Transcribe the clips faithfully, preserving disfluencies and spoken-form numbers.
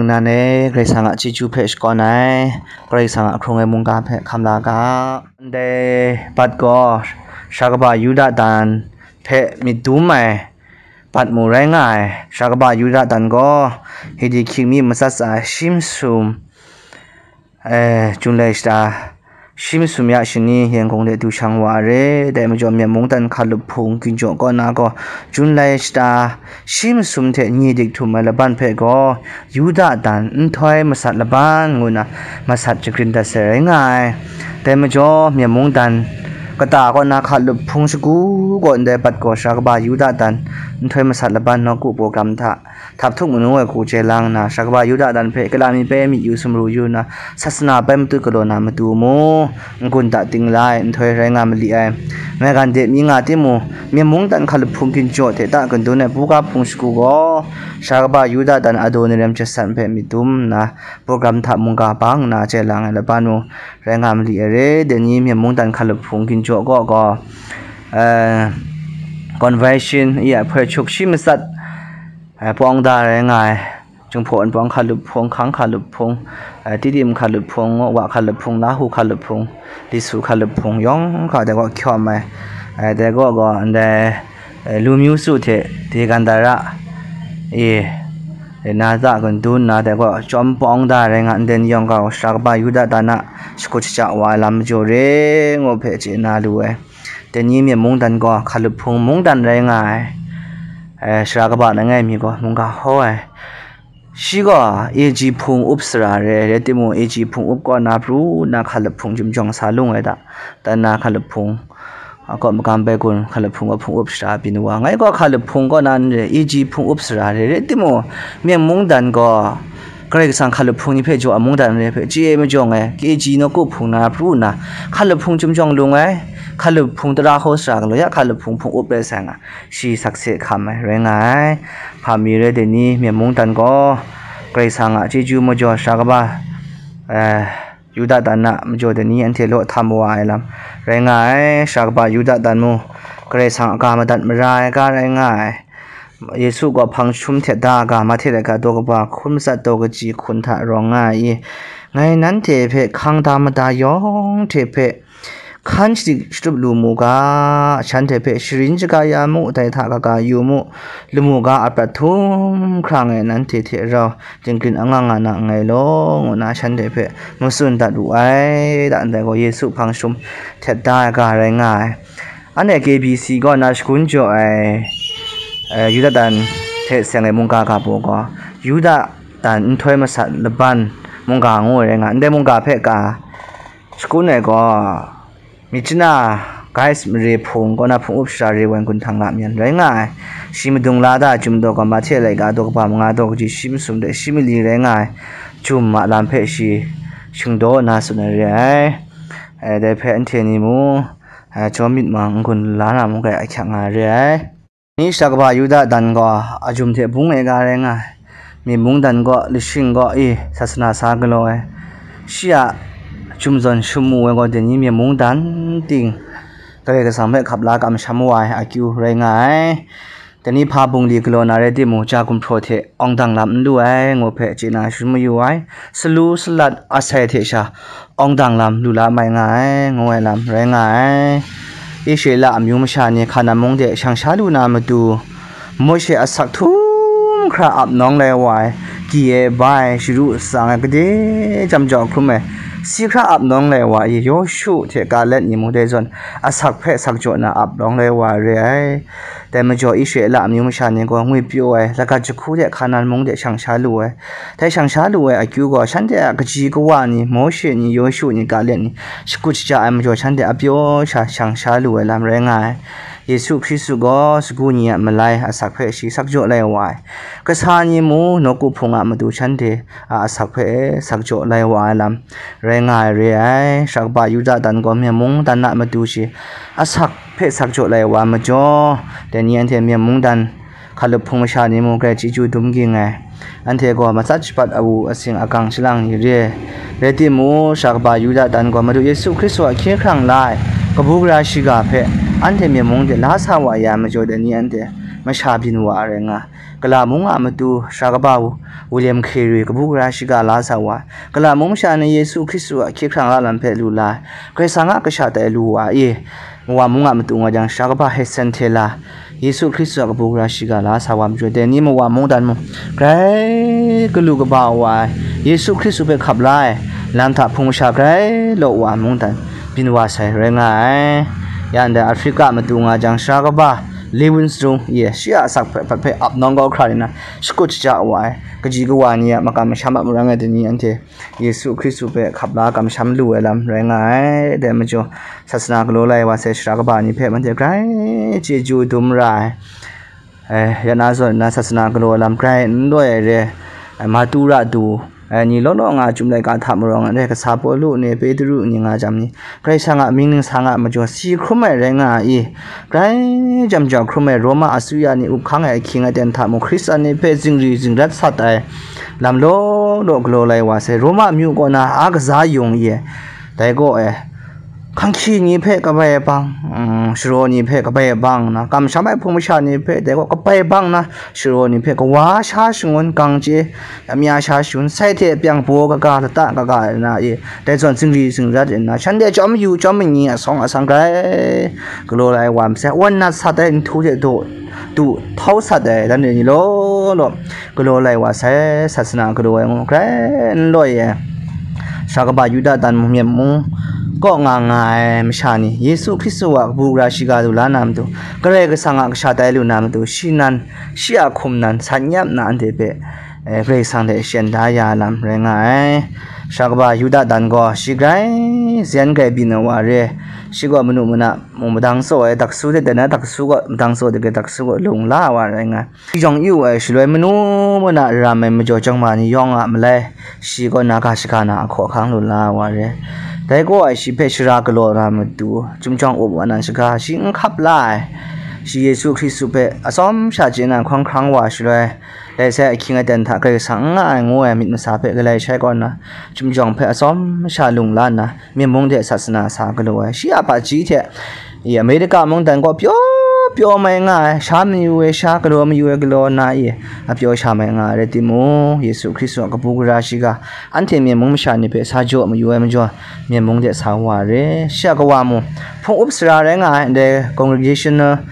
Nan e, Karai Kasang a chyeju hpe shakawn ai, Karai Kasang a hkrung ai mungga hpe hkam la ga. Ndai bat gaw, sara kaba Yuda dan hpe myit dum ai bat mung rai nga ai. Sara kaba Yuda dan gaw, Hiti hkying mi matsat tsa ai shi masum, eh, Jun lai shata shi masum ya shani Yangon de du shang wa ai re. Dai majaw, Myen mungdan hkalup hpung ginjaw kaw na gaw, Jun lai shata shi masum hte ni dik htum ai laban hpe gaw, Yuda dan nhtoi masat laban ngu na masat jagrin dat sai rai nga ai. Dai majaw, Myen mungdan kata kaw na hkalup hpung shagu kaw ndai bat gaw, sara kaba Yuda dan nhtoi masat laban nawku program hta, htap htuk manu ai hku chye lang nna, sara kaba Yuda dan hpe kala mi pai myit yu sumru yu nna, sasana pai matut galaw na matu mu, n-gun da ting la ai nhtoi rai nga mali ai. Maigan de mi nga timung, Myen mungdan hkalup hpung ginjaw hte ta gun dun ai buga hpung shagu gaw, sara kaba Yuda dan Adoniram Jackson hpe myit dum nna, program hta mungga bang nna chye lang ai laban mung rai nga mali ai re. Dai ni Myen mungdan hkalup hpung ginjaw kaw gaw, eh, conversion, i a hpoi chuk shi matsat, eh, pawng da rai nga ai. Jinghpaw Wunpawng hkalup hpung, Hkang hkalup hpung, eh, Tidim hkalup hpung, Wa hkalup hpung, Lahu hkalup hpung, Lisu hkalup hpung yawng hkra dai gaw hkyawm ai. Eh, dai gaw gaw ndai, eh, Lu Myu Su hte Degandara, e, na ta gun dun nna, dai gaw chyawm pawng da rai nga ndai ni yawng gaw, sara kaba Yuda dan a shakut shaja wa ai lam majaw re ngu hpe chye na lu ai. Dai ni Myen mungdan gaw hkalup hpung mungdan rai nga ai. Eh, sara kaba langai mi gaw mungga hkaw ai. Shi gaw A G hpung up sara re, rai timung, A G hpung up kaw na pru nna hkalup hpung chyum jawng sa lung ai da. Dan na hkalup hpung, a, kaw magam bai gun hkalup hpung kaw hpung up sara byin wa. Ngai gaw hkalup hpung kaw na n re, A G hpung up sara re, rai timung, Myen mungdan gaw Karai Kasang hkalup hpung ni hpe jaw ai mungdan re hpe chye majaw ngai, A G nawku hpung na pru nna, hkalup hpung chyum jawng lung ai, hkalup hpung tara hkaw sara galaw ya, hkalup hpung hpung up rai sai nga, shi sakse hkam ai rai nga ai. Hpa mi rai dai ni, Myen mungdan gaw Karai Kasang a chyeju majaw sara kaba, eh, Yuda dan a majaw dai ni anhte law htam wa ai lam rai nga ai. Sara kaba Yuda dan mung, Karai Kasang a ga madat mara ai ga rai nga ai. Yesu gaw hpang jahtum htet da ai ga, Mahte laika daw kaba hkun matsat daw kaji hkun hta rawng nga ai i, ngai nanhte hpe hkang da mada yawng hte hpe hkan shadik shatup lu mu ga, shanhte hpe sharin shaga ya mu, dai hta kaga yu mu, lamu ga a prat htum hkra ngai nanhte hte rau dinggrin anga nga na nngai law, ngu nna shanhte hpe matsun dat wu ai. Da ndai gaw, Yesu hpang jahtum htet da ai ga rai nga ai. Anhte K B C kaw na shagun jaw ai, eh, Yuda dan hte seng ai mungga ga baw gaw, Yuda dan nhtoi masat laban mungga ngu ai rai nga, ndai mungga hpe ka shagun ai gaw, Myitkyina Guys mare hpung kaw na hpung up sara re wan gun htang la myan rai nga ai. Shi madung la da ai Chyum daw ga, Mahte laika daw kaba manga daw kaji shi masum de shi mali rai nga ai Chyum a lam hpe shi shingdaw nna tsun ai re ai. Eh, dai hpe anhte ni mung, eh, jaw myit mang n-gun la na mung kai ahkyak nga ai re ai. Ni sara kaba Yuda dan gaw a jum hte bung ai ga rai nga ai. Myen mungdan gaw lashing gaw i sasana sa galaw ai. Shi a jum zawn shum mu ai gaw, dai ni myen mungdan ting Karai Kasang hpe hkap la kamsham wa ai akyu rai nga ai. Dai ni hpa bungli galaw na rai timung, ja gumhpraw hte awng dang lam n lu ai, ngu hpe chye na sharin mayu ai. Salu salat asai hte sha awng dang lam lu la mai nga ai, ngu ai lam rai nga ai. Israela amyu masha ni Hkanan mung de shang sha lu na matu, Mawshe asak htum hkra ap nawng lai wa ai, gyi e ba ai, sharu tsang ai, gade jam jau hkrum ai, si hkra ap nawng lai wa ai, Yawshu hte Kaleb ni mung dai zawn asak hpe sak jaw na ap nawng lai wa ai re ai. Dai majaw, Israela amyu masha ni gaw ngwipyaw ai, lagat jahku de Hkanan mung de shang sha lu ai. Dai shang sha lu ai akyu gaw, shanhte a kaji kawa ni, Mawshe ni, Yawshu ni, Kaleb ni, shakut shaja ai majaw, shanhte a pyaw sha shang sha lu ai lam rai nga ai. Yesu Hkristu gaw sagu ni a malai asak hpe shi sak jaw lai wa ai. Kasa ni mung nawku hpung a matu shanhte a asak hpe sak jaw lai wa ai lam rai nga ai re ai. Sara kaba Yuda dan gaw myen mungdan a matu shi asak hpe sak jaw lai wa ai majaw, dai ni anhte myen mungdan hkalup hpung masha ni mung grai chyeju dum ging ai. Anhte gaw matsat shabat awu asing agang shalang ni re ai. Rai timung, sara kaba Yuda dan gaw Madu Yesu Hkristu a hkye hkrang la ai kabu gara shiga hpe anhte myen mung de la sa wa ya ai majaw, dai ni anhte masha byin wa ai rai nga ai. Kala mung a matu sara kaba William Carey kabu gara shiga la sa wa ai. Kala mung masha ni Yesu Hkristu a hkye hkrang la lam hpe lu la ai. Karai Kasang a kasha tai lu wa ai. Mawa mung a matu nga jang, sara kaba Hudson Taylor, Yesu Hkristu a kabu gara shiga la sa wa ai majaw, dai ni Mawa mungdan mung, grai galu kaba wa ai, Yesu Hkristu hpe hkap la ai, lam hta hpung masha grai law wa ai mungdan byin wa sai rai nga ai. Ya ndai Africa matu nga jang, sara kaba Livingstone, ye, shi a asak hpe, hpe ap nawng kau hkra nna, shakut shaja wa ai, kaji kawa ni a makam masham a marang e dai ni anhte Yesu Hkristu hpe hkap la kamsham lu ai lam rai nga ai. Dai majaw, sasana galaw lai wa sai sara kaba ni hpe, anhte grai chyeju dum ra ai. Eh, ya na zawn nna sasana galaw ai lam grai n loi ai re, eh, Matura du, eh, ni law law nga Chyum laika hta marawng ai re, kasa Pawlu ni, Petru ni nga jam ni, Karai Kasang a mying ningsang a majaw si hkrum ai rai nga ai. Grai jam jau hkrum ai Roma asuya ni up hkang ai ahkying aten hta mung, Hkristan ni hpe zingri zingrat sat ai lam law law galaw lai wa sai. Roma amyu kaw na a kaza yung ye, dai gaw e, hkanghki ni hpe kabai bang, mm, sharaw ni hpe kabai bang na, kamsham ai hpung masha ni hpe dai gaw kabai bang na, sharaw ni hpe kawa sha shangun, gang chye, amya sha shangun, sai hte pyang baw kaga, lata kaga na e, dai zawn zingri zingrat nna, shanhte chyawm yu chyawm mani asawng asang grai galaw lai wa masai, wan nat sat ai nhtu hte daw du htau sat ai, dan ni law law galaw lai wa sai, sasana galaw ai ngu grai n loi ai. Sara kaba Yuda dan mung, myen mung kaw nga nga ai masha ni, Yesu Hkristu a kabu gara shiga du la na matu, Karai Kasang a kasha tai lu na matu, shi nan, shi a hkum nan san nyap na anhte hpe, eh, Karai Kasang hte shyen da ya lam rai nga ai. Sara kaba Yuda dan gaw shi grai zen grai byin ai wa re, shi gaw manu mana mung madang tsaw ai, daksu hte dan ai daksu gaw madang tsaw ai, daksu gaw lung la ai wa rai nga ai. Shi jawng yu ai shaloi, manu mana ram ai majaw chyawm ma ni yawng a malai, shi kaw na ga shaga na ahkaw ahkang lu la ai wa re. Dai gaw ai shi hpe shara galaw na matu, Chyum jawng up wa nan shaga, shi n hkap la ai. Shi Yesu Hkristu hpe atsawm sha chye na hkawng hkrang wa shaloi, dai sai ahkying aten hta Karai Kasang n nga ai ngu ai myit masa hpe galai shai kaw nna, Chyum jawng hpe atsawm sha lung la nna, myen mung de sasana sa galaw ai. Shi a hpaji hte, i Amerika mungdan gaw pyaw pyaw mai nga ai, sha mayu ai sha, galaw mayu ai galaw na i, a pyaw sha mai nga ai rai timung, Yesu Hkristu a kabu gara shiga, anhte myen mung masha ni hpe sa jaw mayu ai majaw, myen mung de sa wa re. Shi a kawa mung, hpung up sara rai nga ai, ndai congregational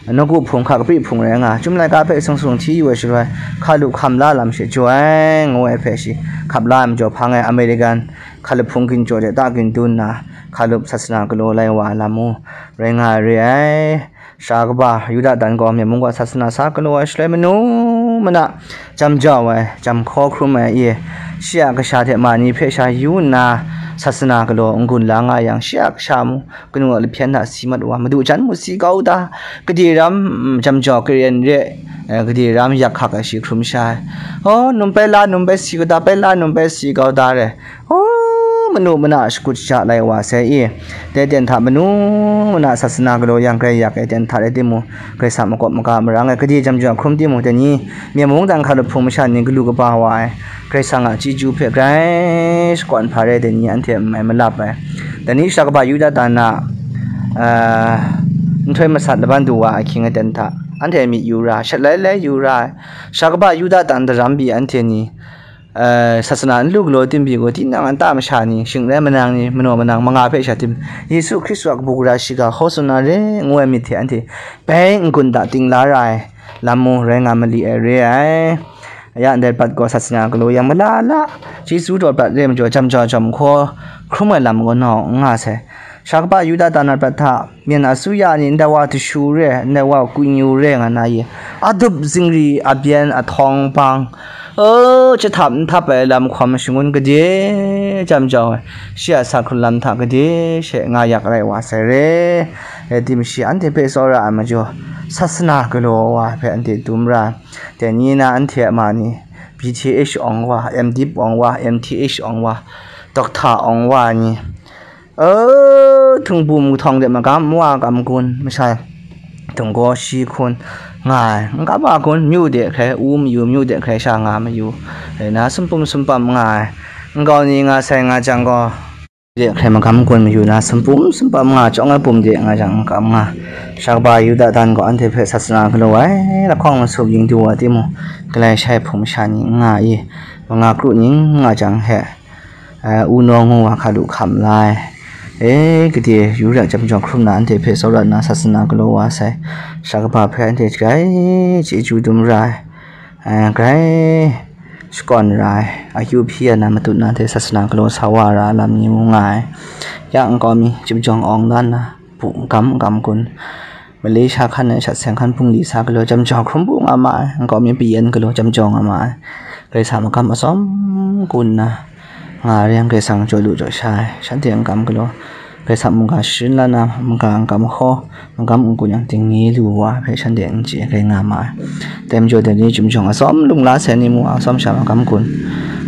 nawku hpung hka kapri hpung rai nga ai, Chyum laika hpe sung sung hti yu ai shaloi, hkalup hkam la lam she jaw ai, ngu ai hpe shi hkap la ai majaw, hpang e American hkalup hpung ginjaw de ta gindu nna, hkalup sasana galaw lai wa ai lam mung rai nga ai re ai. Sara kaba Yuda dan gaw myen mung gaw sasana sa galaw ai shaloi, manu mana jam jau ai, jam hkaw hkrum ai, i, shi a kasha hte ma ni hpe sha yu nna, sasana galaw n-gun la nga yang, shi a kasha mung kanu a lahpyen hta si mat wa, madu jan mu si kau ta, gade ram, mm, jam jau karen re, eh, gade ram yak hkak ai shi hkrum sha ai. Oh, num bai la, num bai si kau ta, bai la, num bai si kau ta re. Oh, manu mana shakut shaja lai wa sai i. Dai ten hta manu mana sasana galaw yang grai yak ai ten hta rai timung, Karai Kasang makawp maga marang ai, gade jam jau hkrum timung, dai ni myen mung dan hkalup hpung masha ni galu kaba wa ai, Karai Kasang a chyeju hpe grai shakawn hpa rai, dai ni anhte n mai malap ai. Dai ni sara kaba Yuda dan a, ah, nhtoi masat laban du wa ahkying aten hta, anhte myit yu ra, shat lai lai yu ra ai. Sara kaba Yuda dan daram pyi anhte ni, eh, sasana n lu galaw tim pyi gaw, tinang a nta masha ni, shingrai manang ni, manaw manang manga hpe sha tim, Yesu Hkristu a kabu gara shiga hkaw tsun na re ngu ai myit hte anhte bai n-gun da ting la ra ai lam mung rai nga mali ai re ai. Ya ndai prat gaw sasana galaw yang malala, Yesu daw prat re majaw, jam jau jam hkaw hkrum ai lam gaw nau n nga sai. Sara kaba Yuda dan a prat hta, myen asuya ni ndai wa dashu re, ndai wa kungyu re nga na ye, adup zingri abyen ahtawng bang, o, jahtam n htap ai lam hkawm shangun gade jam jau ai, shi a sa hkrun lam hta gade she nga yak rai wa sai re. Rai tim shi anhte hpe tsawra ai majaw, sasana galaw wa hpe anhte dum ra ai. Dai ni na anhte a ma ni, B Th awng wa, M Div awng wa, M Th awng wa, Doctor awng wa ni, o, htungbum kahtawng de magam wa gam gun, masha htung gaw shi hkun nga ai, n kaba gun myu de hkrai u mayu, myu de hkrai sha nga mayu, rai na sumpum sumpam nga ai, nkau ni nga sai nga jang gaw, De hkrai magam gun mayu na, sumpum sumpam nga, chyawng ai pum de nga jang, n kam nga. Sha kaba Yuda dan gaw anhte hpe sasana galaw ai lahkawng masum yin du wa timung, galai shai hpung masha ni n nga i, manga kru ning nga jang he, eh, unaw ngu wa hka lu hkam la ai. E, gade yu rak jam jawng hkrum na anhte hpe tsawra nna sasana galaw wa sai. Sha kaba hpe anhte grai chyeju dum ra ai. Eh, grai shakawn ra ai, akyu hpyi ai na matut na hte sasana galaw sa wa ra ai lam ni mu nga ai. Ya nkau mi, chyum jawng awng dan na, bu gam gam gun, Malaysia hkan ai shat seng hkan bungli sa galaw jam jau hkrum bu nga ma ai, nkau mi payen galaw jam jau nga ma ai. Grai sa magam atsawm kun na, nga re yang Karai Kasang jaw lu jaw sha ai, shanhte n kam galaw, Karai Kasang mungga sharin la na, mungga n kam hkaw, magam n kun yang, dingngi lu wa hpe shanhte n chye, grai nga ma ai. Dai majaw, dai ni chyum jawng atsawm lung la sai ni mu, atsawm sha magam kun,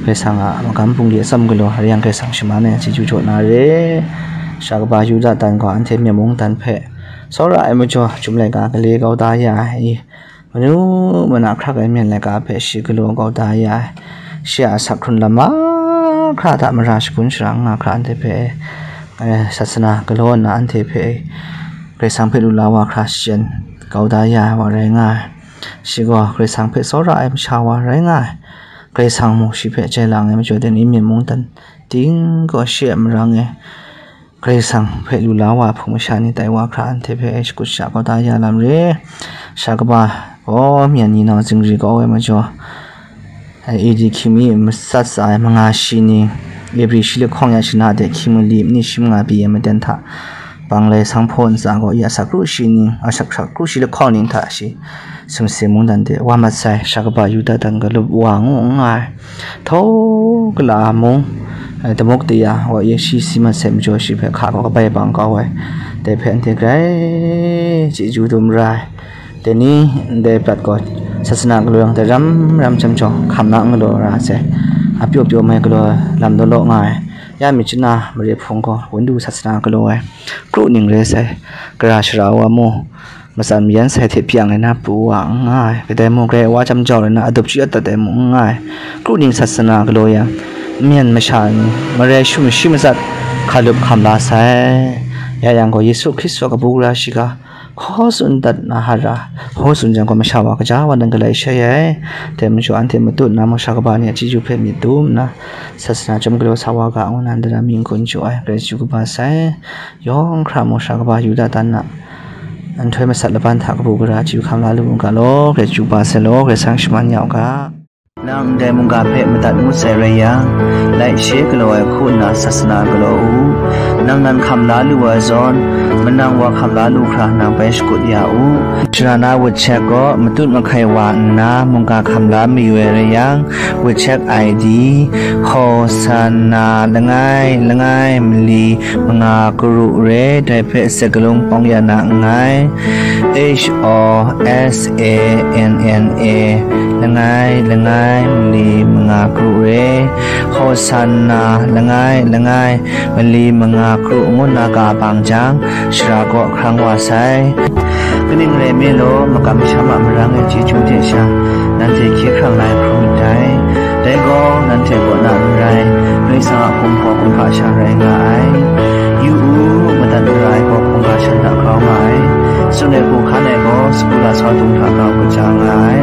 Karai Kasang a magam bungli atsawm galaw, re yang Karai Kasang shaman ai chyeju jaw na re. Sha kaba Yuda dan gaw anhte myen mung dan hpe tsawra ai majaw, chyum laika gale kau da ya ai. Manu mana hkrak ai myen laika hpe shi galaw kau da ya ai. Shi a asak hkrun lam mahkra hta mara shagun sharang nga hkra anhte hpe, eh, sasana galaw nna anhte hpe Karai Kasang hpe lu la wa hkra shachyen kau da ya ai wa rai nga ai. Shi gaw Karai Kasang hpe tsawra ai masha wa rai nga ai. Karai Kasang mung shi hpe jai lang ai majaw, dai ni myen mung dan ting gaw shi a marang e Karai Kasang hpe lu la wa ai hpung masha ni tai wa hkra anhte hpe shakut sha kau da ya lam re. Sha kaba gaw myen ni nau zingri kau ai majaw, A D hkying mi matsat tsa ai manga shi ni, Ebri shi lahkawng ya shana de hkying mali ni shi manga pyi ai maten hta, bang lai sanghpaw ntsa gaw ya asak kru shi ni, asak hkrak kru shi lahkawng ni hta shi sumsing mungdan de wa mat sai. Sha kaba Yuda dan galup wa ngu n nga ai. Htau kala mung, eh, damuk daya wa ya shi si mat sai majaw, shi hpe hka gaw kabai bang kau ai. Dai hpe anhte grai chyeju dum ra ai. Dai ni ndai prat gaw sasana galaw yang dai ram ram jam jawng hkam na n galaw ra sai. Apyaw pyaw mai galaw lam law law nga ai. Ya mi chana mare hpung gaw wundu sasana galaw ai. Kru ning rai sai. Gara shara wa mu. Matsan mayan sai hte pyang ai na pru wa n nga ai. Kadai mung grai wa jam jau rai na, adup chyu adat ai mung n nga ai. Kru ning sasana galaw yang, n myen masha ni, marai shum shi matsat hkalup hkam la sai. Ya yang gaw, Yesu Hkristu a kabu gara shiga hkaw tsun dat na hara, hkaw tsun jang gaw, masha wa kaja wa nan galai shai ai. Dai majaw, anhte matut na masha kaba ni a chyeju hpe myit dum nna, sasana chyawm galaw sa wa ga, ngu nan dara mying kun jaw ai, grai chyeju kaba sai. Yawng hkra masha kaba Yuda dan na nhtoi masat laban hta kabu gara chyu hkam la lu u ga law, grai chyu ba sai law, Karai Kasang shaman ya u ga. Nang ndai mungga hpe madat ngut sai rai yang, laishe galaw ai hku nna sasana galaw u. Nang nan hkam la lu ai zawn, manang wa hkam la lu hkra nang bai shakut ya u. Shara na wut shek gaw matut mahkai wa nna mungga hkam la mayu ai rai yang, wut shek I D, Hosanna langai langai mali manga karu re, dai hpe sakalung pawng ya na nngai. H O S A N N A, langai langai mali manga karu re, Hosanna langai langai mali manga karu ngu nna ga bang jang, shara kaw hkrang wa sai. Kaning rai nme law, makam masham a marang e chyeju hte sha, nanhte hkye hkrang la ai hkrum myit dai. Dai gaw, nanhte kaw na n rai, Karai Kasang a hpung hpaw hkungga sha rai nga ai. Yu u, madat mara ai gaw hkungga shan hta grau nga ai. Tsun ai hku hkan ai gaw, sagu lasau dung hta grau kaja nga ai.